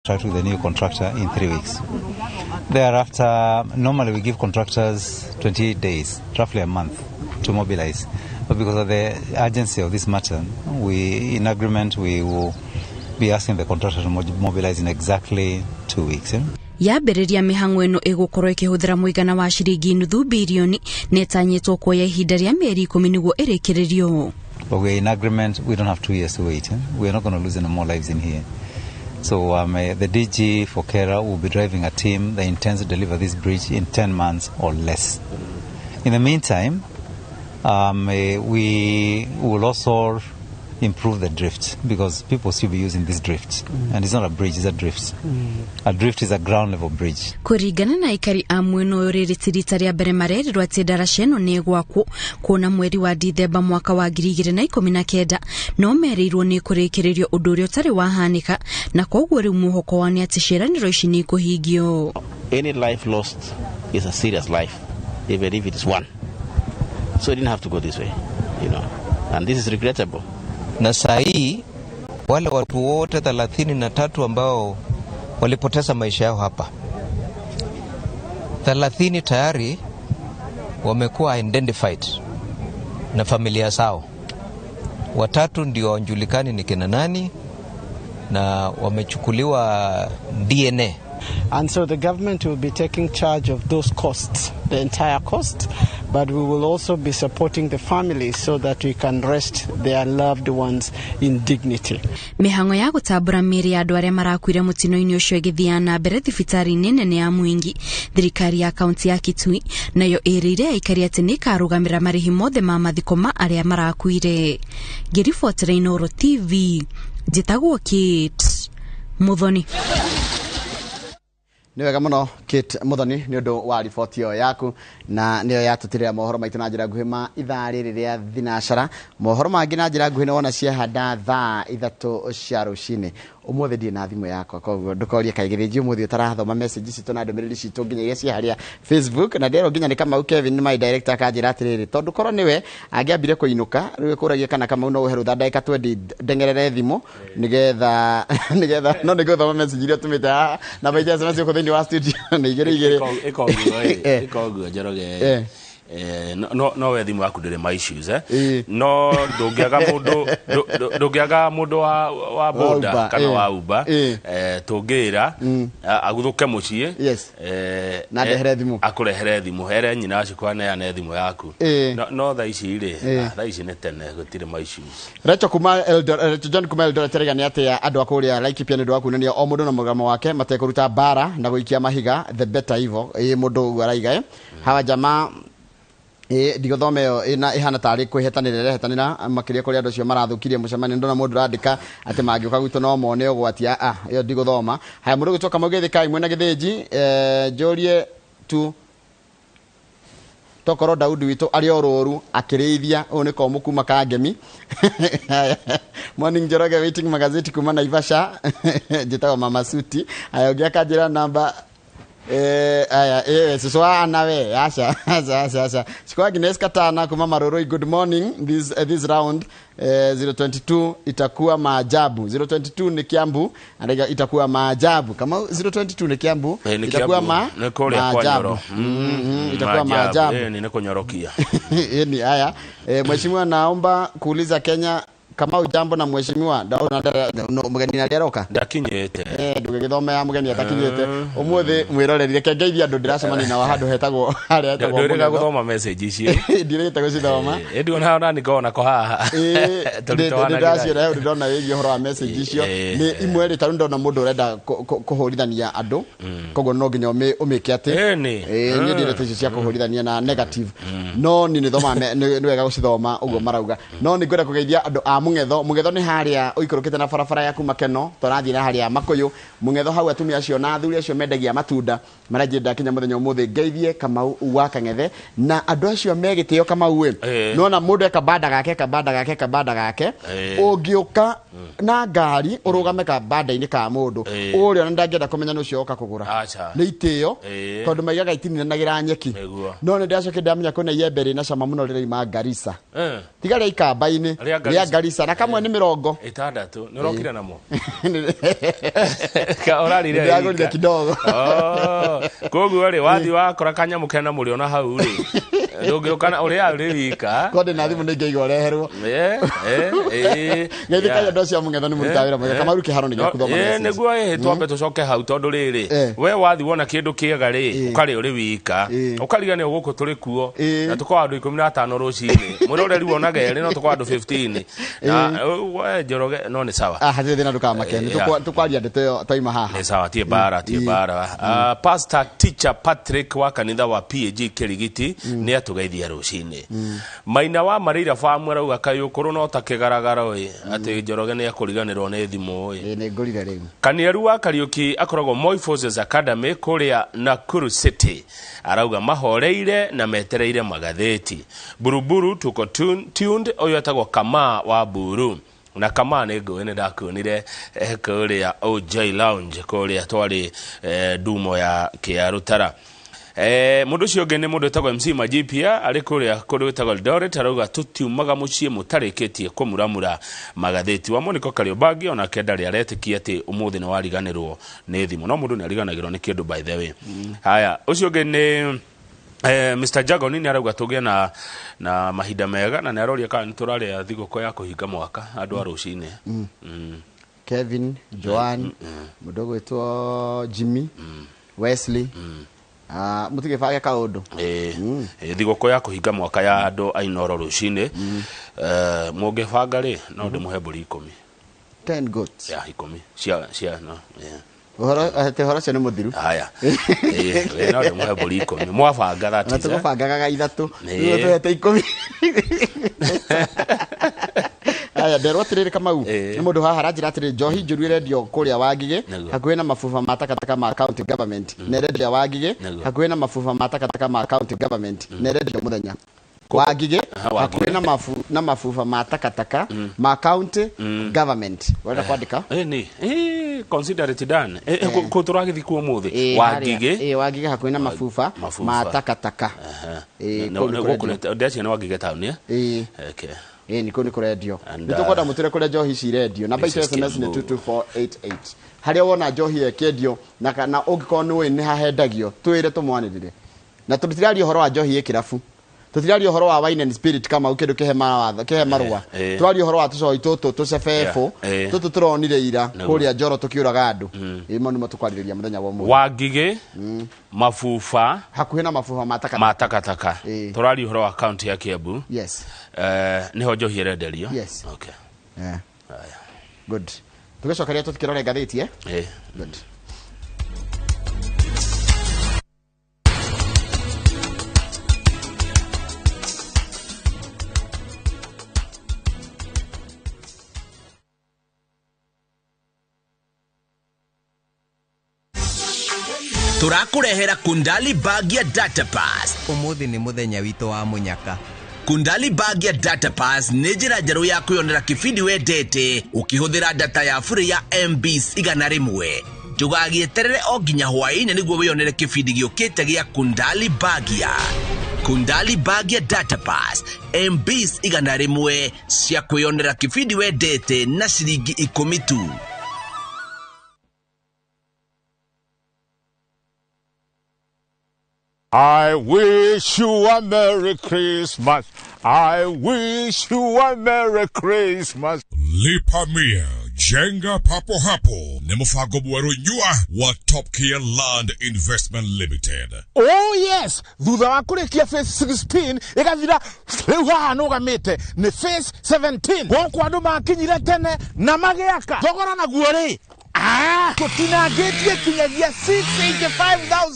Contract with the new contractor in 3 weeks. Thereafter, normally we give contractors 28 days, roughly a month, to mobilize. But because of the urgency of this matter, we, in agreement, we will be asking the contractor to mobilize in exactly 2 weeks. Yeah? Yambĩrĩria mĩhang'o ĩno ĩgũkorwo ĩkĩhũthĩra mũigana wa ciringi nuthu birioni na ĩtanyĩtwo kuoya ihinda rĩa mĩeri 10 nĩguo ĩrĩkĩrĩrio. But we're in agreement, we don't have 2 years to wait. Eh? We're not going to lose any more lives in here. So the DG for KeRRA will be driving a team that intends to deliver this bridge in 10 months or less. In the meantime, we will also improve the drift because people still be using this drift. And it's not a bridge, it's a drift. A drift is a ground level bridge. Kũringana na aikari a mwena ũyũ, rĩrĩ ti rita rĩa mbere marerirwo atĩ ndaraca ĩno nĩ ĩgwakwo, kuona mweri wa Dithemba mwaka wa 2019 no merĩirwo nĩ ĩkũrĩkĩrĩrio, ũndũ ũrĩa ũtarĩ wahanĩka, na koguo rĩu mwĩhoko wao nĩ atĩ ciĩranĩro ici nĩ ikũhingio. Any life lost is a serious life, even if it is one. So it didn't have to go this way. And this is regrettable. Na saa hii wale watu wote 33 ambao walipoteza maisha yao hapa, 30 tayari wamekuwa identified na familia zao, watatu ndio hawajulikani ni kina nani na wamechukuliwa DNA. And so the government will be taking charge of those costs, the entire cost, but we will also be supporting the families so that we can rest their loved ones in dignity. Mĩhang'o ya gũtambũra mĩĩrĩ ya andũ arĩa marakuire mũtino-inĩ ũcio ĩgĩthiaga na mbere thibitarĩ-inĩ nene ya Mwingi. Thirikari ya kaunti ya Kitui nayo ĩrĩire aikari atĩ nĩ ĩkarũgamĩra marĩhi mothe ma mathiko ma arĩa marakuire. Ngĩribotera Inooro TV, njĩtagwo Kate Muthoni. Nĩ wega mũno, Kate Muthoni, nĩ ũndũ wa riboti ĩyo yaku, na nĩyo yatũtirĩra mohoro maitũ na njĩra nguhĩ ma ithaa rĩrĩ rĩa thinacara. Mohoro mangĩ na njĩra nguhĩ nĩ wona ciahanda thaa 3 cia rũcinĩ. Ũmũthĩ ndirĩ na thimũ yakwa, koguo ndũkorie kaĩ Gĩthĩnji ũmũthĩ ũtarathoma message citũ na ndũmĩrĩri citũ nginya iria ciĩ harĩa Facebook. Na nderwo nginya nĩ Kamau Kevin, my director, akanjĩra atĩrĩrĩ, tondũ korwo nĩwe angĩambire kũinũka rĩu ĩkũragia kana Kamau no ũhe rũtha ndagĩka 20 ndengerere thimũ nĩgetha no nĩngũthoma message iria tũmĩte haha na maija SMS gũkũ thĩinĩ wa studio nĩ igĩrĩ igĩrĩ. Ĩkoguo ĩkoguo Njoroge. No we thimũ yaku ndĩrĩ ma issues, eh? No ndũngĩaga mũndũ ndũngĩaga mũndũ wa boda Uber, kana wa Uber, tũngĩra aguthũke mũciĩ Na ndehere thimũ. Akũrehere thimũ, here nyina acio aneane thimũ yaku. No thaa ici rĩ, thaa ici nĩ tene, gũtirĩ ma issues. Recho kuma Eldoret, Recho John kuma Eldoret rega nĩ atĩa andũ a kũrĩa Laikipia nĩ ũndũ wa kuonania o mũndũ na mũgamo wake matekũruta mbara na gũikia mahiga, the better hivo. Ĩ mũndũ ũguo araiga, hawa jamaa ĩ ndigũthoma ĩyo ĩna ĩhana tarĩ kwĩhetanĩra ĩrehetanĩra makĩria kũrĩ andũ acio marathũkirie mũcemanio. Ndona mũndũ ũrandĩka atĩ mangĩũka gwitũ no mone ũgwati. A ĩyo ndigũthoma. Haya, mũndũ ũgĩtwo Kamau Gĩthĩkai mwena Gĩthĩnji, njũrie tu tokorwo Daudi witũ arĩ o rũru akĩrĩithia. Ũyũ nĩ komũ kuma Kangemi. Morning Njoroge, waiting magazeti kuma Naivasha, njĩtagwo Mama Suti. Aya, ũngĩ akanjĩra namba. Aya, cũcũ wa Ana we, aca aca aca aca. Siku Agnes Katana kuma Maroroi, good morning. This round, 022 itakuwa maajabu. 022 ni Kiambu, andaiga itakuwa maajabu. Kama 022 ni Kiambu, Nĩ itakuwa Kiambu. ma Nĩ kũrĩa kwa maajabu. Nyoro. Itakuwa maajabu. Nĩ kũnyorokia. Ni haya. Mheshimiwa, naomba kuuliza Kenya Kamau, jambo na mheshimiwa ndona no mugeni na aroka. Ndakinyĩte. Ndũgĩgĩthome ya mũgeni atakinyĩte ũmũthĩ. Mwĩroreri, reke ngeithie andũ ndĩracemania nao handũ hetagwo harĩa hetagwo Ndũrĩga Mũng'etho. gũthoma message icio. Ndirĩte gũcithoma. Ĩndi ona ona nĩ nako haha. Tũritoanagĩra. Ndĩraciona hau, ndĩrona wĩgiĩ ũhoro wa message icio nĩ imwe rĩ, tarĩu ndona mũndũ ũrenda kũhũrithania andũ, koguo no nginya ũmĩke atĩ Ĩni. Niĩ ndirete icio cia kũhũrithania na negative, no niĩ nĩ thomaga nĩ wega gũcithoma ũguo marauga. No nĩ ngwenda kũgeithia andũ a Mũng'etho. Mũng'etho nĩ harĩa ũikũrũkĩte na barabara ya kuma Keno tũrathiĩ na harĩa Makũyũ. Mũng'etho hau, atumia acio na athuri acio mendagia matunda maranjĩra ndakinya mũthenya ũmũthĩ ngeithie Kamau wa Kang'ethe na andũ acio me gĩtĩo. Kamau ĩ, nona mũndũ e kabanda gake, kabanda gake, kabanda gake, ũngĩũka na ngari ũrũgame kabanda-inĩ ka mũndũ ũrĩa ona ndangĩenda kũmenya nĩ ũcio oka kũgũra. Aca. Nĩ itĩo, tondũ maigaga itininanagĩra nyeki. No nĩ ndĩracokire ndamenya kwĩna iembe rĩna cama mũno rĩraima Garissa, tiga rĩa ikamba-inĩ, Rĩa rĩa Garissa. Garissa, na kamwe nĩ mĩrongo 6 nĩ ũrokire namo. Ũrarĩire Ndĩragũrire kidogo. Oh, koguo rĩ wathi wakora kanyamũ kena mũrĩo na hau rĩ ndũngĩũka na ũrĩa ũrĩ wika. Ko ndĩna thimũ nĩ ingĩigua ũreherwo. Geithĩkai andũ acio a mũng'etho nĩ mũrutaga wĩra mwega. Kamaru kĩharo nĩ gĩkũthoma message. Nĩguo ĩ twambe tũcoke hau tondũ rĩrĩ we wathi wona kĩndũ kĩega rĩ ũkarĩa ũrĩ wika ũkariganĩrwo gũkũ tũrĩ kuo na tũkorwo andũ 15 rũcinĩ mwĩroreri wonaga erĩ no tũkorwo andũ 15 na we Njoroge no nĩ sawa. Ah, hatirĩ thĩna, ndũkamake. Nĩ tũkwaria ndeto ĩyo twaima haha. Nĩ sawa, tie bara, tie bara. Pastor Teacher Patrick wa kanitha wa PAG Kirigiti nĩ atũgeithia rũcinĩ. Maina wa Marĩira Farm arauga kaĩ ũkũrũ no ta kĩgaragaro ĩ atĩ Njoroge nĩ akũriganĩrwo nĩ thimũ ĩ. Ĩ, nĩ ngũrire rĩu. Kaniaru wa Kariuki akoragwo Moi Forces Academy kũrĩa Nakuru City arauga mahoreire na metereire magathĩti. Buruburu tuko tuned ũyũ etagwo Kamaa wa Buru na Kamaa nĩ ngũĩ nĩ ndakuonire kũrĩa OJ Lounge kũrĩa twarĩ ndumo ya Kĩarũtara. Mũndũ ũcio ũngĩ nĩ mũndũ wĩtagwo MC Majipia arĩ kũrĩa kũndũ gwĩtagwo Eldoret arauga tũtiumaga mũciĩ mũtarĩkĩtie kũmuramura magathĩti. Wa Moniko Kariobangi onake ndarĩ aretĩkia atĩ ũmũthĩ nĩ wariganĩrwo nĩ thimũ, no mũndũ nĩ ariganagĩrwo nĩ kĩndũ by the way. Haya, ũcio ũngĩ nĩ Mr. Jagoni nĩ arauga tũgĩe na mahinda mega na nĩ aroria kana nĩ tũrarĩa thigũkũ ya kũhinga mwaka andũ a rũcinĩ. Kevin, Joan, mũndũ ũgwĩtwo Jimmy, Wesley. Ah, mũtigĩbange kaũndũ. Thigũkũ ya kũhinga mwaka ya andũ a Inooro rũcinĩ. Mũngĩbanga rĩ no ndĩmũhe mbũri 10. 10 goats. Ya 10 cia no. Yeah. Ũhoro atĩ ũhoro ũcio nĩ mũthiru. Haya. No ndĩmũhe mbũri 10. Mwabanga that Na is. tũgũbangaga ithatũ. Rĩu tũhete 10. Aya, nderwo atĩrĩrĩ Kamau, nĩ mũndũ haha aranjĩra atĩrĩrĩ, njohi njũru ĩrendio kũrĩa Wangigĩ hakuhĩ na mabuba ma takataka ma county government na ĩrendio Wangigĩ hakuhĩ na mabuba ma takataka ma county government na ĩrendio mũthenya Wangigĩ hakuhĩ na mabuba ma takataka ma county government. Wenda kwandĩka? Nĩ consider it done. Kũ tũragĩthiĩ kuo ũmũthĩ? Wangigĩ. Wangigĩ hakuhĩ na mabuba ma takataka. Ndeciria nĩ Wangigĩ town. Okay. Nĩ kũu nĩ kũrendio. Nĩ tũkwenda mũtũre kũrĩa njohi cirendio. Namba itũ SMS nĩ 22488. Harĩa wona njohi ĩkĩendio na kana ũngĩkorwo nĩ ũĩ nĩ hahendagio, twĩre tũmwanĩrĩre. Na tũtiraria ũhoro wa njohi ĩ kĩrabu. Tũtiraria ũhoro wa wine and spirit kama kĩndũ kĩhe mawatho, kĩhe marũa. Tũraria ũhoro wa tũcoi tũtũ tũcebebũ, tũtũ tũronire ira kũrĩa Njoro tũkĩũraga andũ. Mau nĩmo tũkwarĩrĩria mũthenya wa ũmũthĩ. Wangigĩ, mabuba hakuhĩ na mabuba ma takataka. Ma takataka. Tũraria ũhoro wa county ya Kiambu. Yes. Nĩho njohi ĩrenderio. Yes. Okay. Yeah. Good. Tũgĩcokeria tũtikĩrore ngathĩti, eh? Good. Tũrakũrehera Kundali bag ya Data Pass. Ũmũthĩ nĩ mũthenya witũ wa mũnyaka. Kundali bag ya Data Pass nĩ njĩra njerũ ya kwĩyonera kĩbindi wendete ũkĩhũthĩra data ya bure ya MBs 100. Ndũgagĩeterere o nginya hwaĩ-inĩ nĩguo wĩyonere kĩbindi gĩũkĩte gĩa Kundali bag ya Kundali bag ya Data Pass MBs 100 cia kwĩyonera kĩbindi wendete na ciringi 10 tu. I wish you a Merry Christmas. I wish you a Merry Christmas. Lipa Mia, Jenga Papo Hapo, nĩ mũbango mwerũ nyua wa Top Gear Land Investment Limited. Oh yes, thutha wa kũrĩkia phase 16 ĩgathira rĩu haha nũgamĩte nĩ phase 17. Gũkũ andũ makinyire tene na magĩaka thogora naguo rĩ tũtinangĩtie kinyagia 685,000.